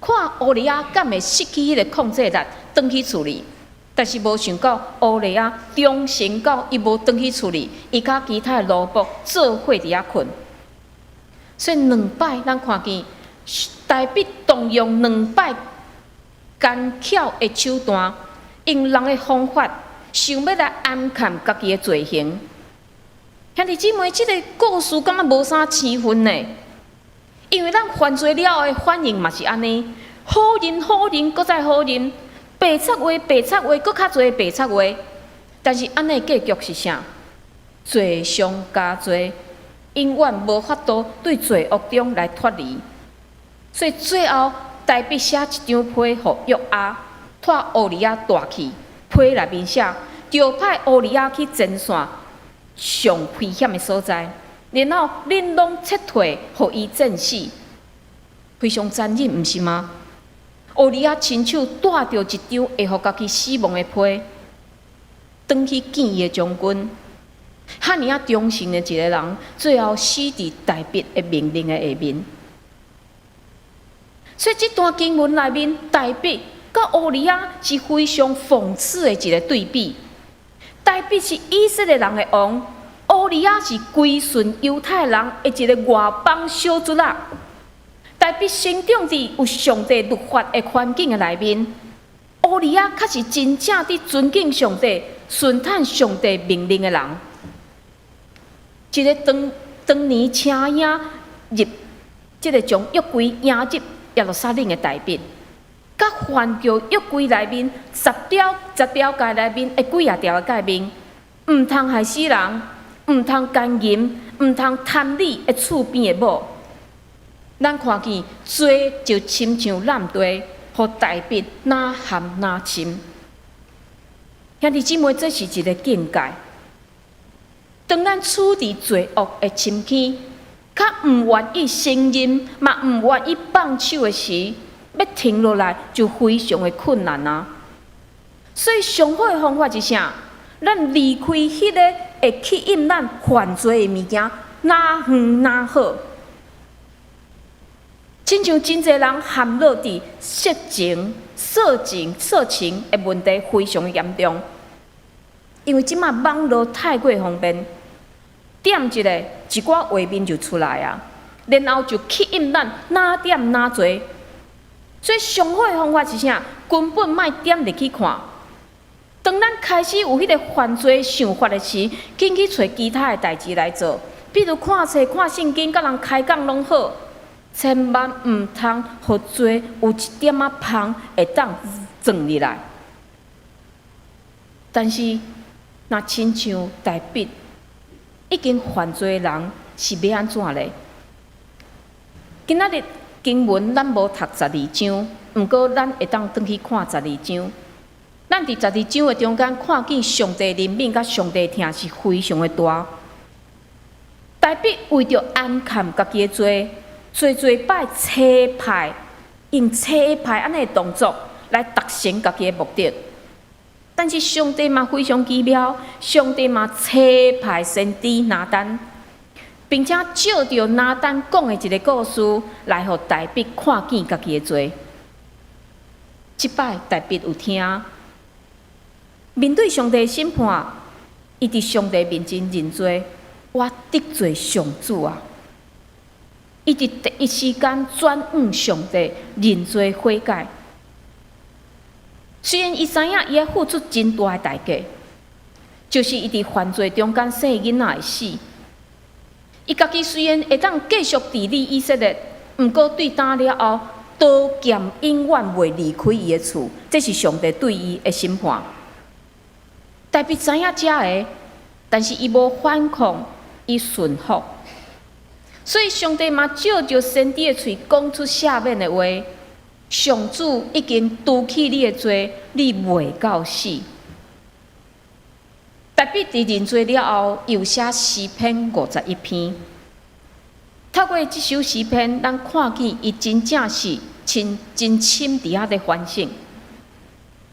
看烏利亞敢會失去彼個控制力，轉去厝裡。但是無想到烏利亞忠誠到伊無轉去厝裡，伊佮其他的奴僕做伙佇遐睏。所以兩擺咱看見大衛動用兩擺奸巧的手段，用人的方法，想欲來掩蓋家己的罪行。兄弟姊妹，這个故事感覺無啥生分呢？因為咱犯罪了後的反應嘛是按呢，否認、否認，閣再否認，白賊話、白賊話，閣較濟白賊話。但是按呢結局是啥？罪上加罪，永遠無法度對罪惡中來脫離。所以最後，大衛寫一張批予約押，託烏利亞帶去，批內面寫，調派烏利亞去前線上危險的所在，然後恁攏撤退，予伊戰死，非常殘忍，毋是嗎？烏利亞親手帶著一張會予家己死亡的批，轉去見伊的將軍。遐爾仔忠誠的一个人，最後死佇大衛的命令的下面。所以這段經文內面，大衛佮烏利亞是非常諷刺的一个對比。大衛是以色列人的王，烏利亞是歸順猶太人的一个外邦小卒仔。大衛生長佇有上帝律法的環境的內面，烏利亞卻是真正佇尊敬上帝、順從上帝命令的人。一个當當年請纓入，這个將約櫃迎入耶路撒冷的大衛，佮犯著約櫃內面十條十條誡內面的幾仔條的誡命，毋通害死人，毋通姦淫，毋通貪你的厝邊的某。咱看見罪就親像濫地，予大衛若陷若深。兄弟姊妹，這是一个境界。當咱處佇罪惡的深坑，較毋願意承認，嘛毋願意放手的時，欲停落來就非常的困難啊！所以上好的方法是啥？咱離開彼个會吸引咱犯罪的物件，若遠若好。親像真濟人陷落佇色情、色情、色情的問題非常的嚴重，因為這馬網路太過方便，點一个一寡畫面就出來啊，然後就吸引咱若點若濟。所以上好的方法是啥？根本莫點入去看。當咱開始有彼个犯罪想法的時，緊去揣其他的代誌來做，比如看冊、看聖經、佮人開講攏好。千萬毋通予罪有一點仔縫會當鑽入來。但是，若親像大衛已經犯罪的人，是欲按怎咧？今仔日經文咱無讀十二章，毋過咱會當轉去看十二章。咱佇十二章的中間看見上帝憐憫佮上帝疼是非常的大。大衛為著掩蓋家己的罪，濟濟擺差派，用差派按呢動作來達成家己的目的。但是上帝嘛非常奇妙，上帝嘛差派先知拿單，並且借著拿單講的一个故事，來予大衛看見家己的罪。這擺大衛有聽，面對上帝的審判，伊佇上帝面前認罪，我得罪上主啊！伊佇第一時間轉向上帝，認罪悔改。雖然伊知影伊愛付出真大的代價，就是伊佇犯罪中間生囡仔會死。伊家己雖然會當繼續治理以色列，毋過對今了後，刀劍永遠袂離開伊的厝，這是上帝對伊的審判。大衛知影這个，但是伊無反抗，伊順服。所以上帝嘛借著先知的喙講出赦免的話，上主已經除去你的罪，你袂到死。大衛佇認罪了後，又寫詩篇51篇。透過這首詩篇，咱看見伊真正是真真深佇遐咧反省。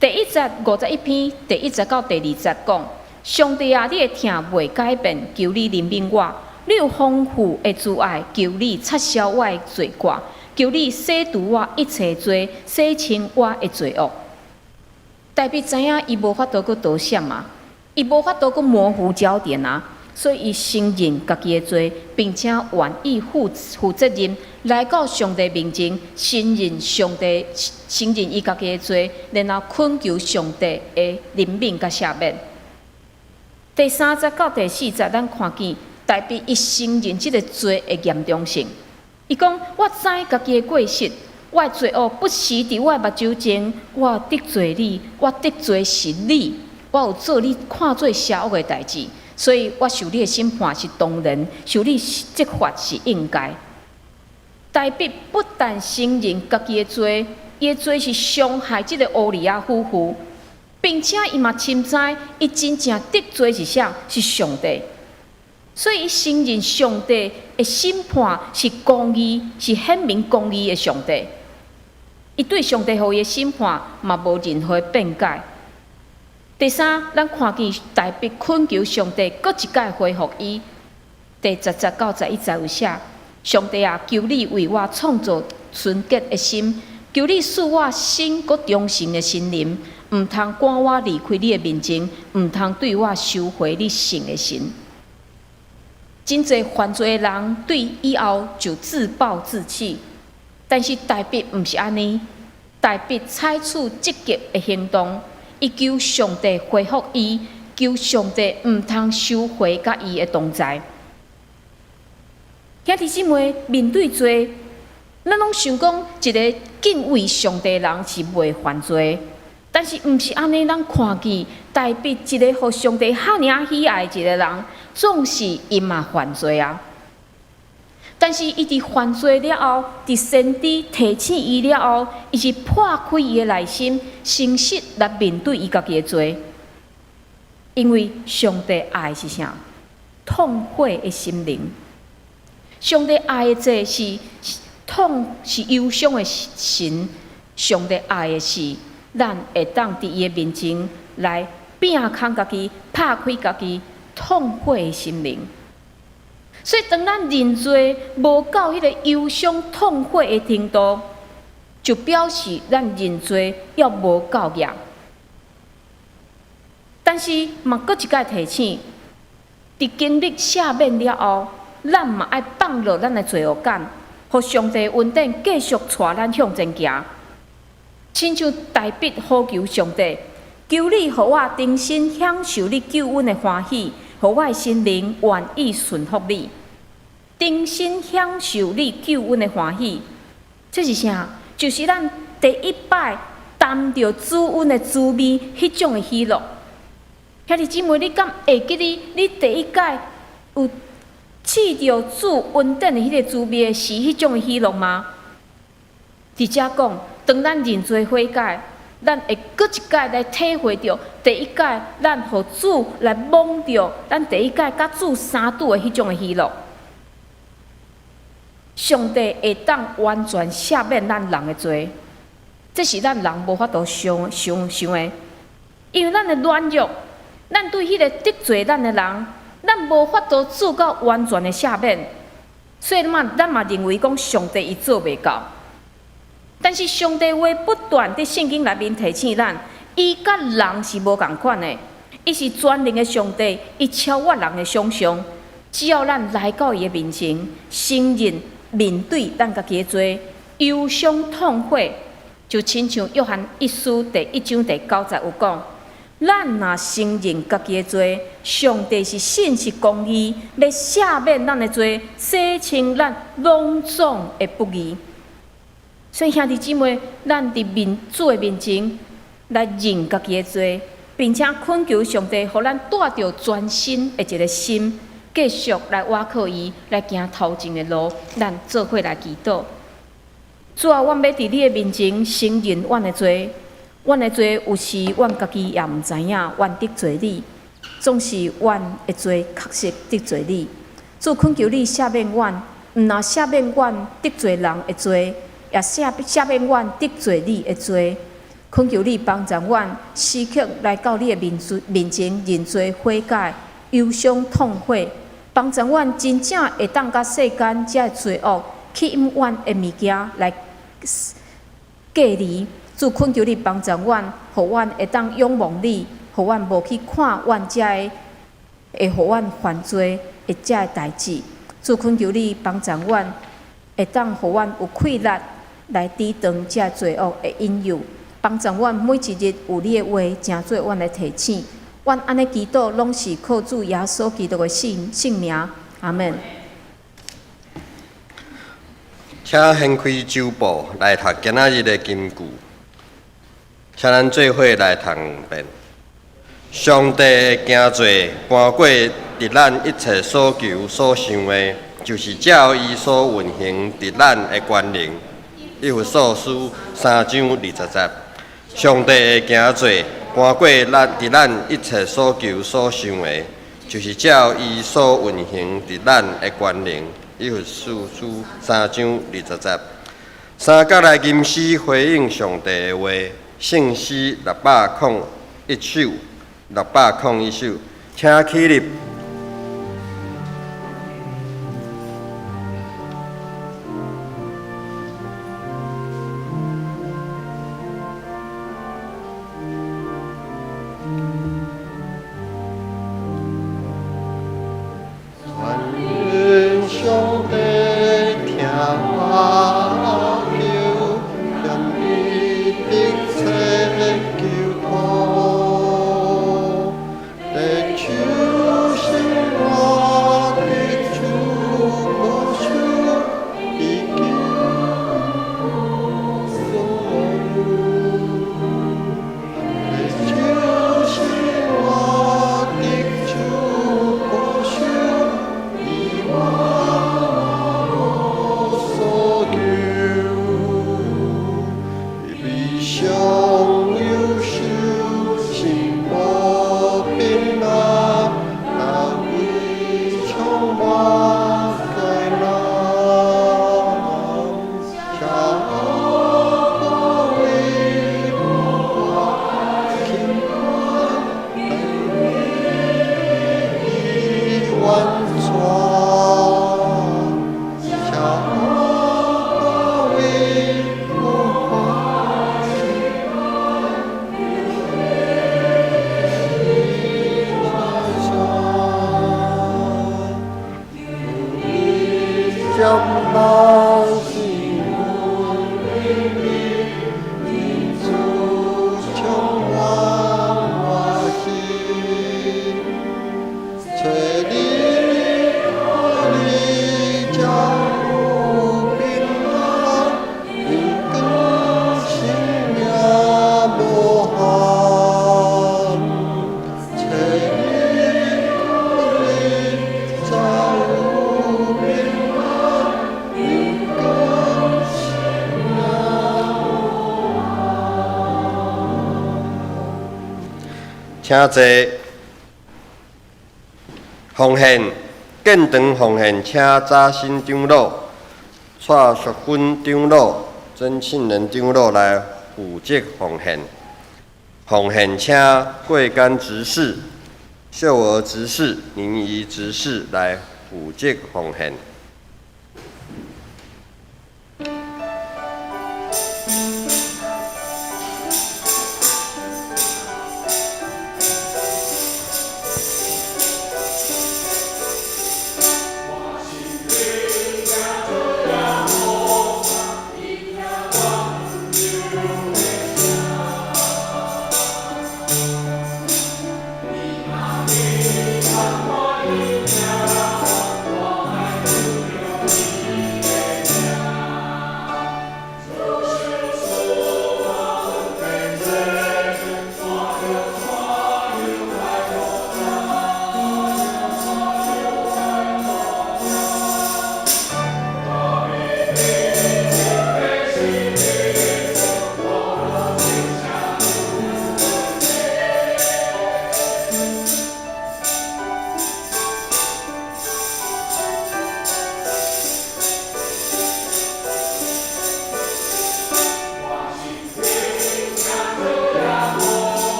第一節51篇，第一節到第二節講：上帝啊，你的疼袂改變，求你憐憫我。你有豐富的慈愛，求你擦消我的罪過，求你洗除我一切罪，洗清我的罪惡。大衛知影伊無法度閣躲閃啊，伊無法度閣模糊焦點啊，所以伊承認家己的罪，並且願意負責任來到上帝面前，承認上帝，承認伊家己的罪，然後懇求上帝的憐憫佮赦免。第三節到第四節，咱看見大衛伊承認這个罪的嚴重性。伊講：我知家己的過失，我的罪惡不時佇我的目睭前，我得罪你，我得罪是你，我有做你看做邪惡的代誌，所以我受你的審判是當然，受你責罰是應該。大衛不但承認家己的罪，伊的罪是傷害這个烏利亞夫婦，並且伊嘛深知，伊真正得罪是啥？是上帝。所以伊承認上帝的審判是公義，是顯明公義的上帝。伊對上帝予伊的審判嘛無任何辯解。第三，咱看見大衛懇求上帝閣一擺恢復伊。第10節到11節有寫：上帝啊，求你為我創造純潔的心，求你賜我新閣忠誠的心靈，毋通趕我離開你的面前，毋通對我收回你聖的神。真濟犯罪的人對以後就自暴自棄，但是大衛毋是按呢，大衛採取積極的行動，伊求上帝恢復伊，求上帝毋通收回佮伊的同在。兄弟姊妹，面對罪，咱攏想講一个敬畏上帝的人是袂犯罪，但是毋是按呢，咱看見大衛一个予上帝遐爾喜愛的一个人，總是伊嘛犯罪啊。但是伊佇犯罪了後，佇先知提醒伊了後，伊是破開伊的內心，誠實來面對伊家己的罪。因為上帝愛的是啥？痛悔的心靈。上帝愛的這是痛，是憂傷的神。上帝愛的是咱會當佇伊的面前來摒空家己，拍開家己，痛悔的心靈。所以，當咱認罪無到彼个憂傷痛悔的程度，就表示咱認罪猶無夠額。但是，嘛，閣一擺提醒，佇經歷赦免了後，咱嘛愛放落咱的罪惡感，予上帝恩典繼續帶咱向前行。親像大衛呼求上帝，求你予我重新享受你救恩的歡喜，予我的心靈願意順服你。重新享受你救恩的歡喜，這是啥？就是咱第一擺擔著主恩的滋味，彼種的喜樂。兄弟姊妹，你敢會記得你第一擺有試著主恩典的彼个滋味是彼種的喜樂嗎？佇遮講，當咱認罪悔改，咱會閣一擺來體會著第一擺咱予主來摸著，咱第一擺佮主相拄的彼種的喜樂。上帝會當完全赦免咱人的罪，這是咱人無法度想想想的，因為咱的軟弱，咱對彼个得罪咱的人，咱無法度做到完全的赦免，所以嘛，咱嘛認為講上帝伊做袂到。但是上帝話不斷佇聖經內面提醒咱，伊佮人是無仝款的，伊是全能的上帝，伊超越人的想象。只要咱來到伊的面前，承認面對咱家己的罪，憂傷痛悔，就親像約翰一書第一章第九節有講：咱若承認家己的罪，上帝是信實公義，欲赦免咱的罪，洗清咱攏總的不義。所以兄弟姊妹，咱佇面主的面前來認家己的罪，並且懇求上帝，予咱帶著全新的一个心，繼續來倚靠伊，來行頭前的路。咱做伙來祈禱。主啊，阮欲佇你的面前承認阮的罪，阮的罪有時阮家己也毋知影，阮得罪你，總是阮的罪確實得罪你。主，懇求你赦免阮，毋但赦免阮得罪人的罪，也赦免阮得罪你的罪。懇求你幫助阮，時刻來到你的面前認罪悔改、憂傷痛悔，幫助阮真正會當佮世間這个罪惡吸引阮的物件來隔離。主懇求你幫助阮，予阮會當仰望你，予阮無去看阮這个會予阮犯罪的這个代誌。主懇求你幫助阮，會當予阮有氣力來抵擋這个罪惡的引誘，幫助阮每一日有你的話，成做阮的提醒。阮按呢祈禱，攏是靠主耶穌基督的聖名。阿們。請掀開周報來讀今仔日的金句，請咱做伙來讀兩遍。上帝的行做搬過佇咱一切所求所想的，就是照伊所運行佇咱的權能。以弗所書3章20節。上帝的行做搬過咱佇咱一切所求所想的，就是照伊所運行佇咱的權能。以弗所書3章20節。三角來吟詩回應上帝的話，聖詩601首，601首，請起立。全上帝聽我求，向伊的切求托，地球生活的主保守，已經所有。地球生活的主保守，以我無所求。悲傷憂愁心無平安，那位充滿災難，邪惡包圍我心肝，帶你完全。邪惡包圍我心肝，將咱心靈里，主充滿我心，求你你將有平安，永更生命無限。求你你將有平安，永更生命請坐。奉獻，建堂奉獻，請早新長老、蔡淑芬長老、曾慶仁長老來負責奉獻。奉獻，請桂甘執事、秀娥執事、林怡執事來負責奉獻。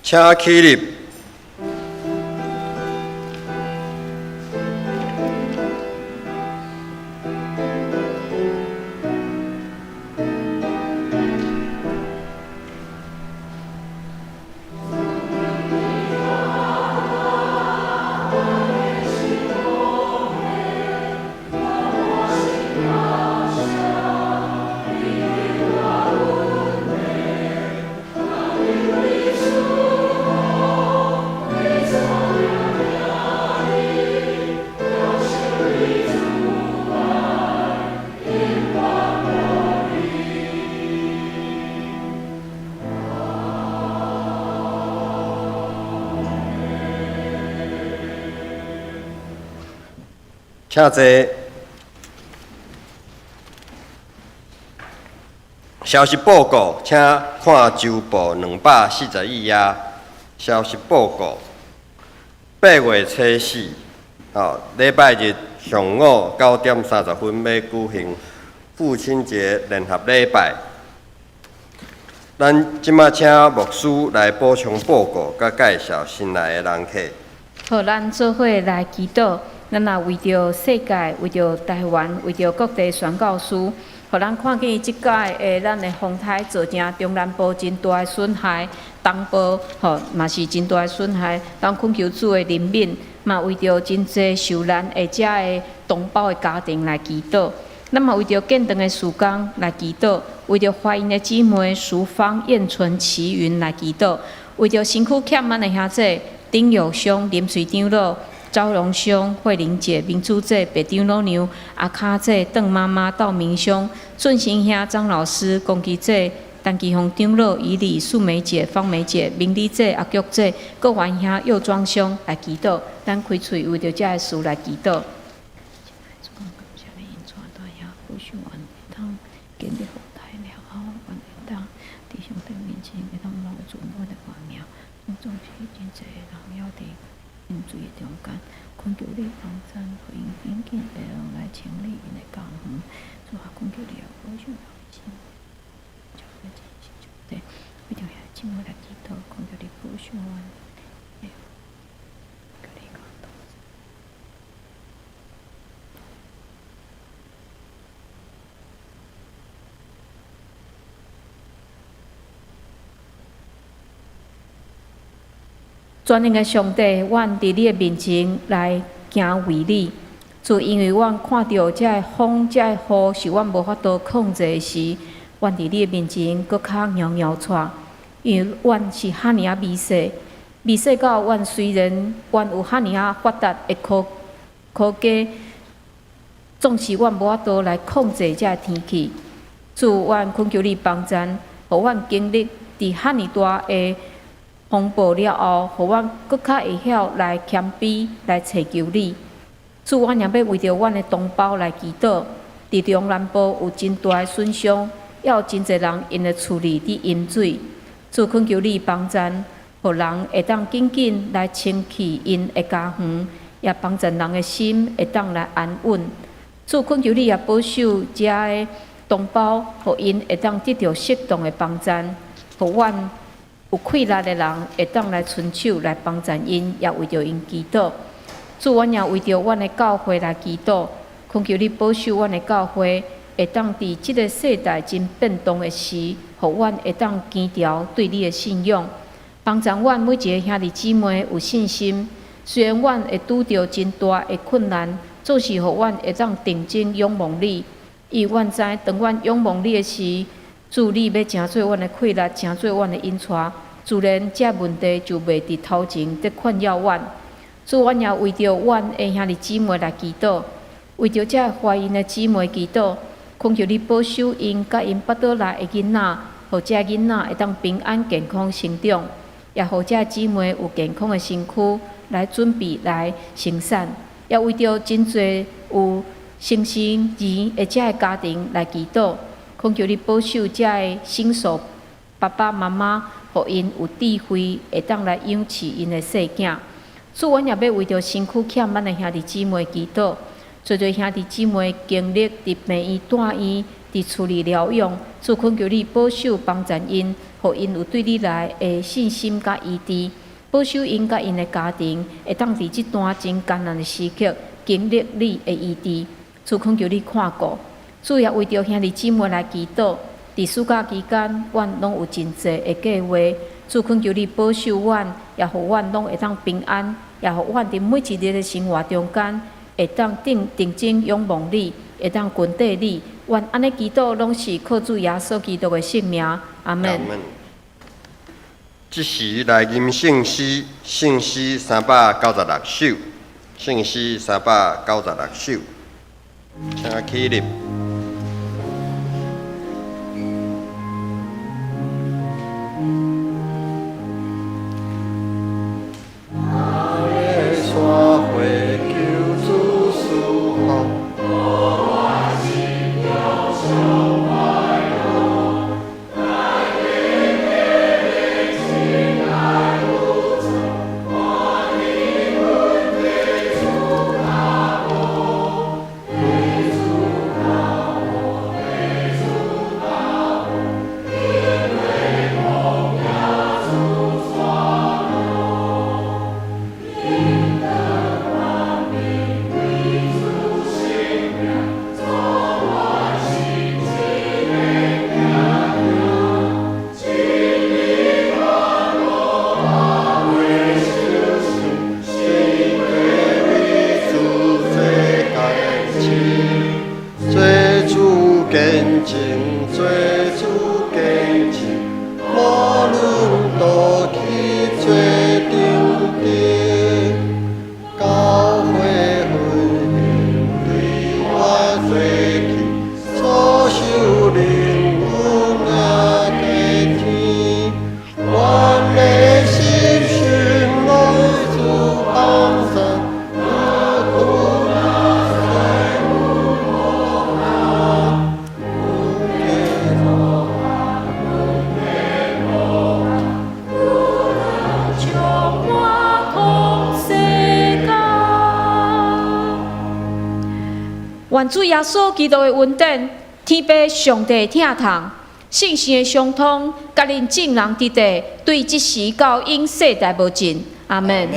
請起立。請坐。消息報告，請看週報241頁。消息報告，8月初4，吼，禮拜日上午9點30分欲舉行父親節聯合禮拜。咱這馬請牧師來補充報告，佮介紹新來的人客。好，咱做伙來祈禱。咱若為著世界，為著台灣，為著各地宣教師，予咱看見這擺的咱的風颱造成中南部真大的損害，東部吼嘛是真大的損害。咱懇求主的憐憫，嘛為著真濟受難的遮的同胞的家庭來祈禱。咱嘛為著建堂的事工來祈禱，為著懷孕的姊妹淑芳、燕純、齊雲來祈禱，為著身軀欠慢的兄弟丁友兄、林瑞長老、昭榮兄、慧玲姐、明珠姐、白長老娘、阿卡姐、鄧媽媽、道明兄、俊興兄、張老師、龚基姐、陳其宏長老、以禮、素梅姐、芳梅姐、明麗姐、阿菊姐、郭元兄、右莊兄來祈禱。咱開喙為著這个事來祈禱。懇求你幫贊，予𪜶緊緊會用來清理𪜶的家園。主啊，懇求你也保守𪜶的心，將來真實上帝，為著兄弟姊妹來祈禱，懇求你保守阮，求你感動。全能的上帝，阮佇你的面前來敬畏你。主，因為阮看著這个風、這个雨是阮無法度控制的時，阮佇你的面前閣較搖搖掣。因為阮是遐爾仔微細，微細到阮雖然阮有遐爾仔發達的科技，總是阮無法度來控制這个天氣。主，阮懇求你幫贊，予阮經歷佇遐爾大的風暴了後，予阮閣較會曉來謙卑，來尋求你。主，阮也欲為著阮的同胞來祈禱。佇中南部有真大的損傷，也有真濟人𪜶的厝裡佇淹水。主，懇求你幫贊，予人會當緊緊來清去𪜶的家園，也幫贊人的心會當來安穩。主，懇求你也保守遮的同胞，予𪜶會當得著適當的幫贊，予阮有氣力的人會當來伸手來幫贊𪜶，也為著𪜶祈禱。主，阮也為著阮的教會來祈禱，懇求你保守阮的教會，會當佇這个世代真變動的時，予阮會當堅牢對你的信仰，幫助阮每一个兄弟姊妹有信心。雖然阮會拄著真大的困難，總是予阮會當定睛仰望你。因為阮知，當阮仰望你的時，主你欲成做阮的氣力，成做阮的引帶，自然這問題就袂佇頭前佇困擾阮。主，阮也為著阮的兄弟姊妹來祈禱，為著這懷孕的姊妹祈禱，懇求你保守𪜶佮𪜶腹肚內的囡仔，予這囡仔會當平安健康成長，也予這姊妹有健康的身軀來準備來生產，也為著真濟有新生兒的這个家庭來祈禱，懇求你保守這个新手爸爸媽媽，予𪜶有智慧，會當來養飼𪜶的細囝。主，阮也欲為著身軀欠慢的兄弟姊妹祈禱。濟濟兄弟姊妹經歷佇病院住院，佇厝裡療養，主懇求你保守幫贊𪜶，予𪜶有對你來的信心佮醫治，保守𪜶佮𪜶的家庭，會當佇這段真艱難的時刻經歷你的醫治。主懇求你看顧，主也為著兄弟姊妹來祈禱。佇暑假期間，阮攏有真濟的計劃。主懇求你保守阮，也予阮攏會當平安，也予阮佇每一日的生活中間，會當定定睛仰望你，會當跟綴你。阮按呢祈禱，攏是靠主耶穌基督的聖名。阿門。這時來吟聖詩，聖詩396首，聖詩396首，請起立。願主耶穌基督的恩典，天父上帝的疼痛，聖神的相通，佮恁眾人佇佇，對這時到永世代無盡。阿門。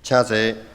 請坐。